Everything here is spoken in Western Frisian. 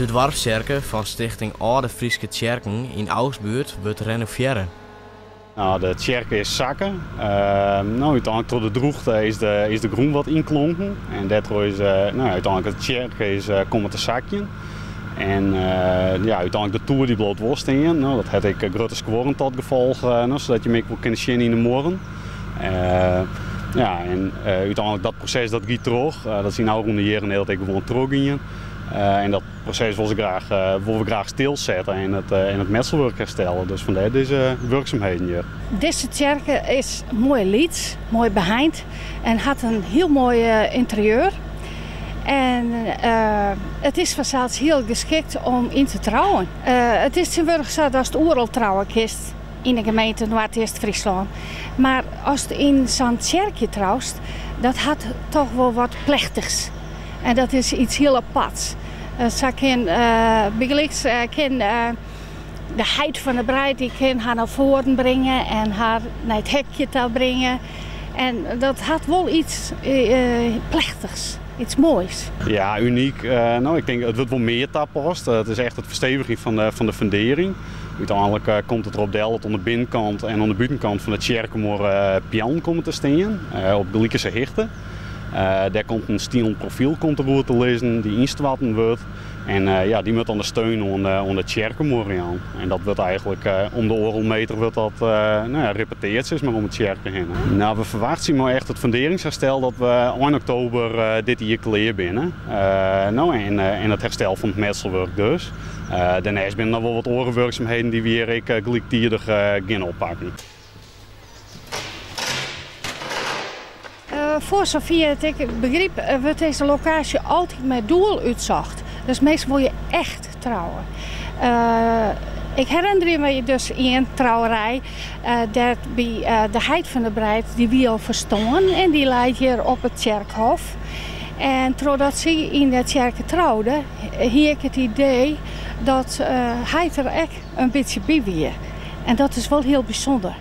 De doarpstsjerke fan Stichting Alde Fryske Tsjerken yn Augsbuert wurdt renovearre. No, de tsjerke is sakke. No, úteinlik troch de drûchte is de, is de grûn wat ynklonken. En dêrtroch is no, úteinlik de tsjerke is komme te sakjen. En ja, úteinlik de toer dy bliuwt wol stean. No, dat hat ek grutte skuorren tot gefolch, no, sadat je him ek wol kinne sjen yn de muorren. Ja, en úteinlik dat proses dat giet troch. Dat is yn de ôfrûne jierren hiel ek gewoan trochgien. En dat proses wol se graach, wolle we graach stilsette en it, en it metselwurk herstelle. Dus fandêr dizze wurksumheden hjir. Dizze tsjerke is moai lyts, moai beheind en hat in hiel moai ynterieur. En it is fansels hiel geskikt om yn te trouwen. It is tsjintwurdich sa datst oeral trouwe kinst yn de gemeente Noardeast-Fryslân. Mar ast yn sa'n tsjerkje troust, dat hat toch wol wat plechtichs. En dat is iets hiel aparts. Sa kin bygelyks kin de heit fan de breid dy kin har nei foaren bringe en har nei it hekje ta bringe. En dat hat wol iets plechtichs, iets moais. Ja, unyk. No, ik tink it wurdt wol mear tapast. It is echt it ferstevigjen fan de fundearring. Uteinlik komt it derop del dat oan de binnenkant en oan de bûtenkant fan de tsjerkemuorre peallen komme te stean op gelikense hichte. Dêr komt in stielen profyl komt deroer te lizzen, dy't ynstoarten wurdt. En ja, dy moat dan de steun oan de tsjerkemuorre jaan. En dat wurdt eigentlik om de oardel meter wurdt dat no ja, repeteard sis mar om de tsjerke hinne. No, we ferwachtsje mei echt it fundearringsherstel dat we ein oktober dit jier klear binne. No, en it herstel fan it metselwurk dus. Dêrneist binne der noch wol wat oare wurksumheden dy't we hjir ek gelyktidich gean oppakken. Foar safier't ik begryp wurdt dizze lokaasje altyd mei doel útsocht. Dus minsken wolle echt trouwe. Ik herinnerje my dus ien trouwerij dêr't by de heit fan de breid, dy wie al ferstoarn en dy leit hjir op it tsjerkhôf. En trochdat sy yn de tsjerke troude, hie ik it idee dat heit der ek in bytsje by wie. En dat is wol hiel bysûnder.